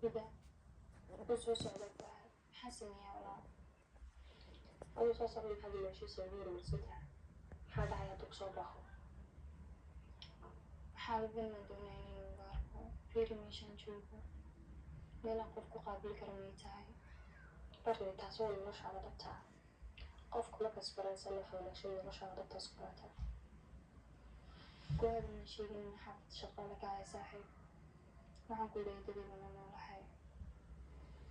Ida wuu soo socdaa Guhaad, maxaa sameeyaa walaal? Aduu soo socda, maxaad imaashiisa ugu warwarsan tahay? Maxaa dhacay hadduu kusoo baaqo? Xaaladan maan doonayn inuu iga arko. Fiiri meeshaan joogo, meelaan qof ku qaabili kara may tahay? Barni, taas waa noloshaada dhabta ah. Qofku markaas baransan waxa wanaagsan noloshaada dhabta isku barata. Guhaad, ma sheegin in xaafad shaqaale ka ahay saaxiib. Waxaan ku leeyahay dadayba la noolahay.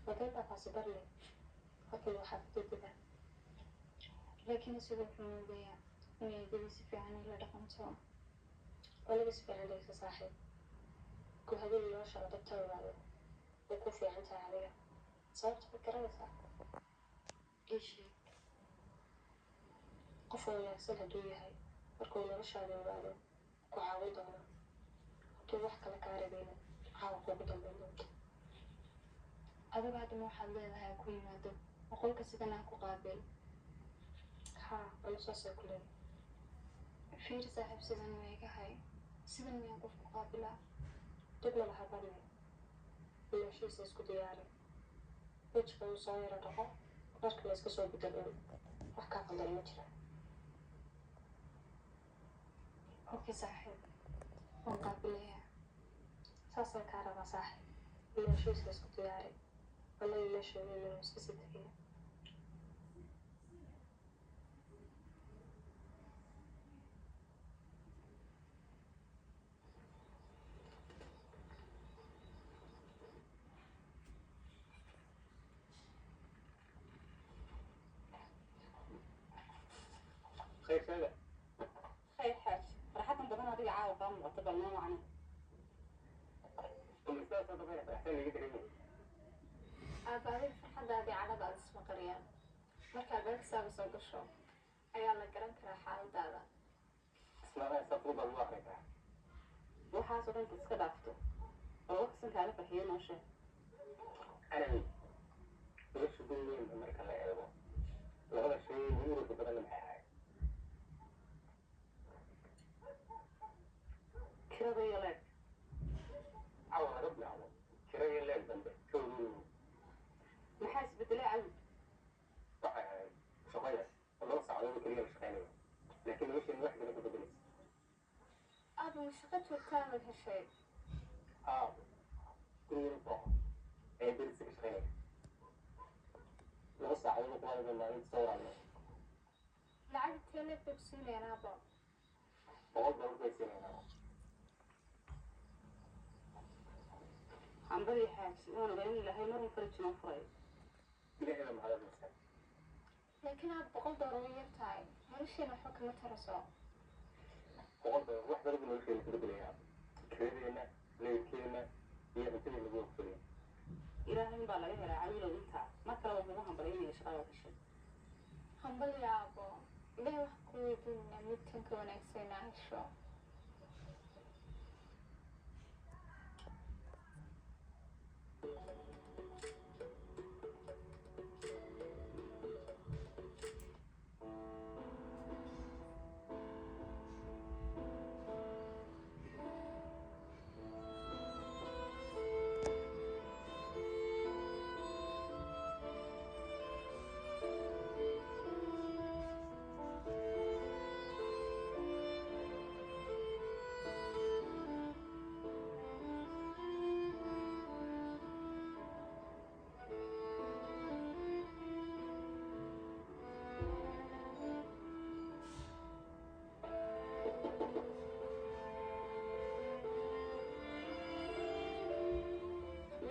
Wadeen baa taasi, Barni. Halkan waa xaafadadada. Laakiin isagu wuxuu moodayaa inay eedadii si fiican ila dhaqanto. Waliba si fiican dhegeysa saaxiib. Guhaadin noloshaada dhabta ogaado way ku fiican tahay adiga. Sababta ma garanaysaa? Ii sheeg. Qof wanaagsan hadduu yahay, markuu noloshaada ogaado ku caawin doonaa. Hadduu wax kale kaa rabayna, caawa kuugu dambeyn doonta. Adigu haddama waxaad leedahay ku yimaado oo qolka sidan ah ku qaabil? Haa, anu saasay ku leeyahay. Fiiri saaxiib, sidan ma igahay? Sidan miyaan qof ku qaabilaa? Dib ma laha Barni, imaashihiisa isku diyaari. Wejiga uu soo yaro dhaqo, dharka la iska soo bedel un. Wax kaa qaldan ma jiraan. Okay saaxiib, waan qaabilayaa. Saasaan kaa rabaa saaxiib. Imaashihiisa isku diyaari. Annaga meesha inuu iska sii tegaya. Khayr sheega. Khayr xaaj, farxadan badan adiga caawa kaa muuqata, bal noo macne. Sidaasoo dhan bayna faraxsan laga dareemaya. Aaba, adiga farxaddaadii cadhada aad isma qariyaan. Marka albaabkisaaba soo gasho ayaa la garan karaa xaaladaada. Ismaalaha saa fudud baa lagu aqri karaa. Waxaasoo dhan iska dhaafto, bal warkasan kaala farxiyo noo sheeg. Anani nolosha gurigeena marka la eego, labada shay ugu muruga badanna maxay ahayd? Kirada iyo leeg. Caawa laga bilaabo kira iyo leeg dambe ka wareegayno. Maxaa isbedelay, Cawil? Waxay ahayd shaqo yar oo 2 saacadood oo keliya la shaqaynayo, laakiin nolosheena wax badan ka bedelaysa. Aaba, ma shaqo joogtaamad heshay? Haa, gurigeena booqo ayaa deriska ka shaqaynaya. 2 saacadood oo quraada maalinta soo waraabna. Lacag intee leeg bay ku siinayaan, aabo? $100 bay siinaynaa. Hambadii xaaj, waan ogaa in Ilaahay marun faraj noo furay. Ilaahay baa mahadad nasiya. Laakiin aad $100 way yar tahay, nolosheena waxba kama taraso. $100 wax badan buu nolosheena ka bedelayaa. Kiradeena, leyrkeena iyo cuntadeena buu ku filaya. Ilaahay unbaa laga helaa, Cawilow. Intaa mar kale waan kugu hambalyaynaya shaqada heshay. Hambalyo aabo. Ilaahay waxaan ku weydiinaynaa mid tan ka wanaagsan inaa hesho.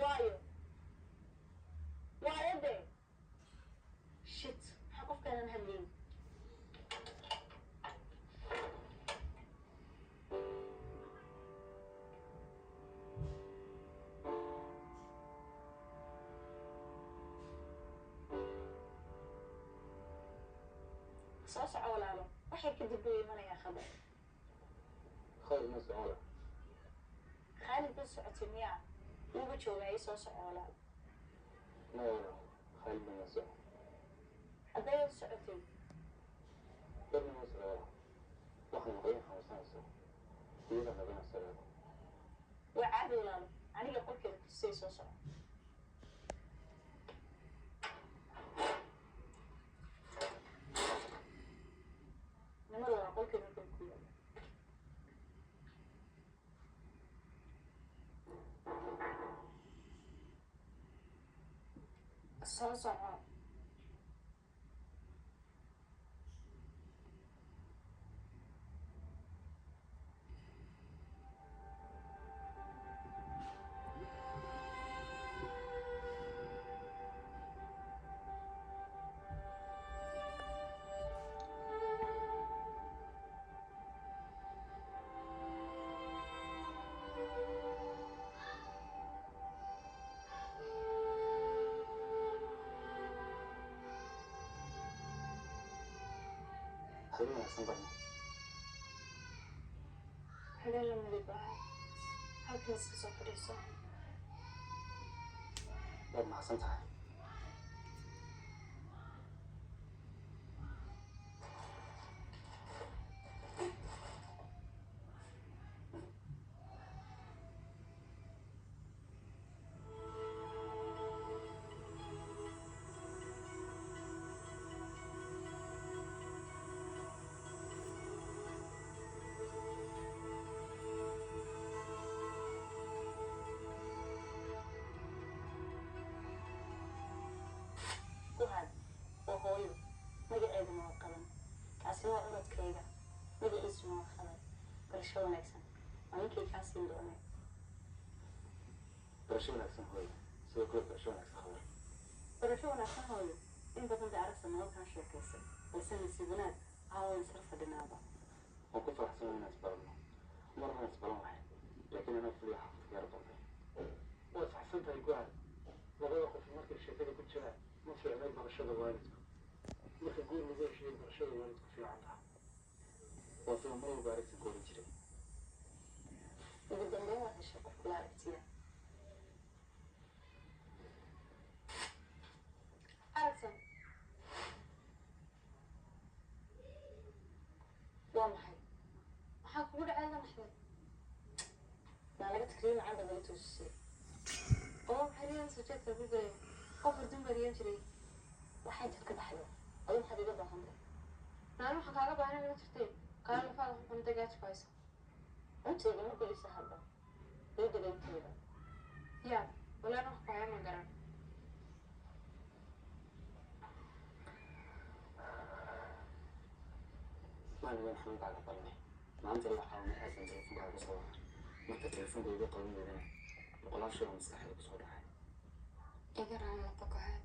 Waayo, waayo de, shit, maxaa qofkaanan hadlayn? Soo soco walaalo, waxay kadib buu imanayaa Khadar. Khayr ma socola. Khaalid buu socotay miyaa? Wuuba joogaa, ii soo soco walaalo. Ma walaal, Khaalidna ma soco. Haddayaad socotay? Barna ma soco walaal. Waxaan maqlay xanuunsanayso, iyada rabana soo eego. Waa caadi walaalo, aniga qolkeeda kusii soo soco. Soo soco. Habeen wanaagsan, Barni. Habeen la midib ahay. Halkan iska soo fadhiiso. Waad mahadsan tahay. Guhaad waa hooyo, magaceeduna waa Qadan. Kaasina waa curadkayga, magaciisuna waa Khadar. Barasho wanaagsan, waa ninkii kaa siin doonay. Barasho wanaagsan, hooyo. Sidoo kale barasho wanaagsan, Khadar. Barasho wanaagsan, hooyo. In badan bay aragsa nololkan sheekaysay, balse nasiib wanaag caawa isar fadhinaaba. Waan ku faraxsanahay inaan isbaranno. Mar horaan isbaran lahayn, laakiin anaa fuliya xaafadka yar doortay. Waad saxsan tahay, Guhaad. Labada qof markay sheekada ku jiraan ma fiicna barashada waalidku. Marka guur lagu heshiiyo, barashada waalidku fiican tahay. Waa sida mar walba aragti goorin jiray. Ugu dambeyn waad heshay qof kula aragtiya. Aragsan. Waa maxay? Maxaa kugu dhacay la naxday? Maa laga takriyo macaan baad naga toosisay. Oo maxay riyadan soo jeedka ku gelaya? Qof hurdun baa riyan jiray. Waxay intaad ka baxdo, adu maxaad iga baahan tahay? Naalin waxaan kaaga baahan naga jirtay. Kaala lafaaga xunxun dagaaji ku hayso. Cuntayga markuu isa hadho ii dhegayntayda. Yaa walaan wax ku haya ma garan. Maan ogeyn xanuunkaaga, Barni. Maanta ilaa caawina aadsan teleefonkaaga soo waca. Marka teleefonka iga qaban weydana, boqolaal shay oo maskaxda kusoo dhacay. Iga raali noqo, Guhaad.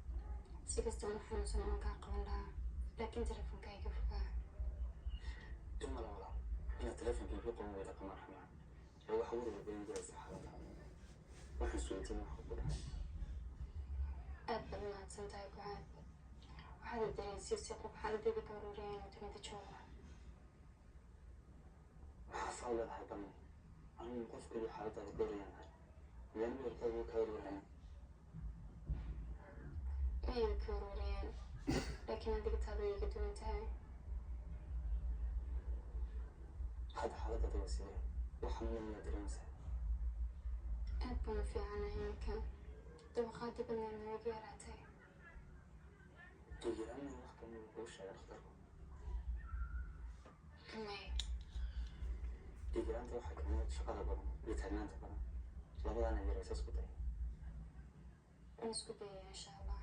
Si kasta una xanuunsan waan kaa qaban lahaa, laakiin telefoonka iga fogaa. Dhib male, walaal. Inaad teleefonka iga qaban weyda kama raxmaa ee waxa weliga badan jiraysa xaaladda. Waxaan isweydiin waxa ku dhacay. Aad baad u mahadsan tahay, Guhaad. Waxaad dareensiisay qof xaaladdeeda ka ururiyay inuu dunida joogo. Maxaa saa leedahay, Barni? Anigu qofkaiyo xaaladdaada goorayaan ahay. Miyaan weelkaagu kaa warwarhayn? Miyay ka ururiyeen, laakiin adiga taada way iga duwan tahay. Hadda xaaladdaada waa sidee? Wax xanuuna miyaa dareemaysaa? Aad baan u fiicanahay iminka. Dabaqaadii badneedna way iga yaraatay. Dhiig-yaraan wax kamida kuu sheegay dhakhtarku? May. Dhiig-yaraanta waxaa kamid shaqada badan iyo taagnaanta badan. Labadaana yaraysa isku day. Waan isku dayaya, insha Allah.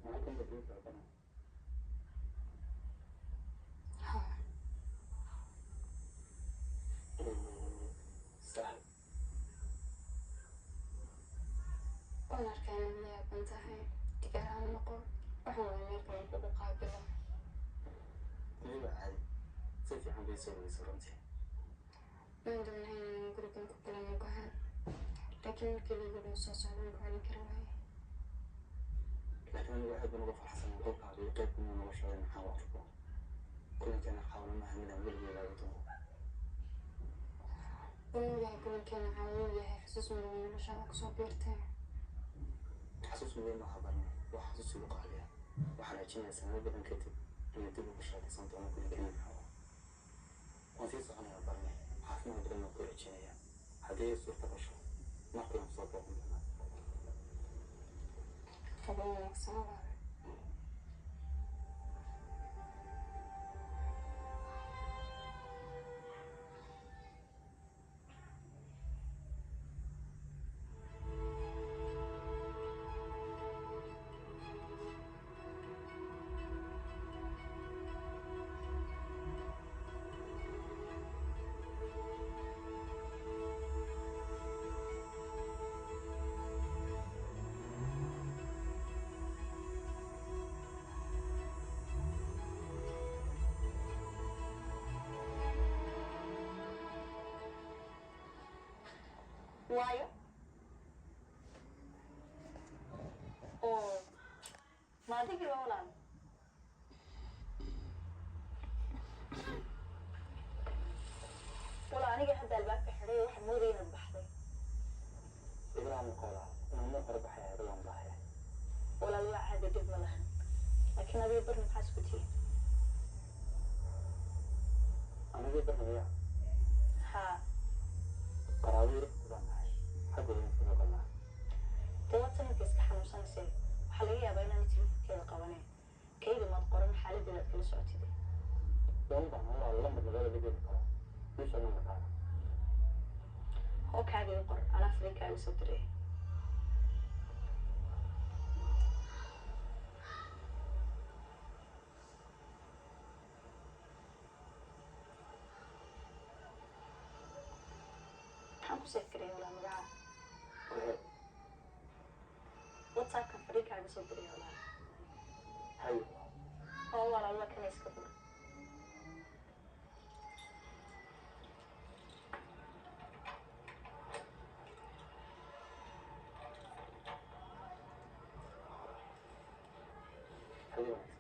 Maxaa kamid biyo badan? Haa. Sax. Waan arkaa inaad la yaaban tahay. Iga raali noqo. Waxaan waay meel kale kugu qaabilo. Weli waa caadi. Si fiican bay soo dhaweysa runtii. Maan doonahay inaan gurigan ku galano, Guhaad, laakiin markii lagu dhow soo socdan ku celin kari waaye. Laakiin anigu aad baan uga faraxsanahay qolkaaga iyo qayb kamida noloshaada maxaa u arko. Kulankeena caawina maaha midaan weligay ilaawi doono. Waan ogahay kulankeena caawa uu yahay xusuus madow noloshaada kusoo biirtay. Xasuus madow maaha, Barni. Waa xasuus igu qaaliya. Waxaan rajaynayaa sanado badan kadib inaan dib ugu sheekaysan doono kulankeena caawa. Waan sii soconayaa, Barni. Caafimaad badan baan ku rajaynayaa. Haddii ay suurta gasho, mar kale soo booqan doonaa. Habeen wanaagsan, walaal. Waayo oo maadigii waa walaal. Walaal, aniga hadda albaabka xidhay, waxaan moodaya inaad baxday. Ibrahim qola inaan mar hore baxay ahayd, waan baahay. Walaal, waa caadi, dhib ma lahan, laakiin adiga barna maxaa isku tihiin? Anigii barnaya? Haa. Qaraabo baan nahay, xaggooda kaga galnaa. Dee waa tan inta iska xanuunsanaysay, waxaa laga yaabaa inaanay telefonkeeda qabaneyn. Kayga maad qoran, xaaladeeda aad kala socotid. Waan baan walaal, lambar labada la geli karo ii sheeg nambarkaaga. Oo kaaga ii qor, anaa fariinkaaga soo diray. Maxaan ku save gareeyay walaal magaca? Wixii? WhatsAppkan fariinkaaga soo diray, walaal. Hayo. Oo walaal, waa kana, iska qor. Hayo wanaagsan.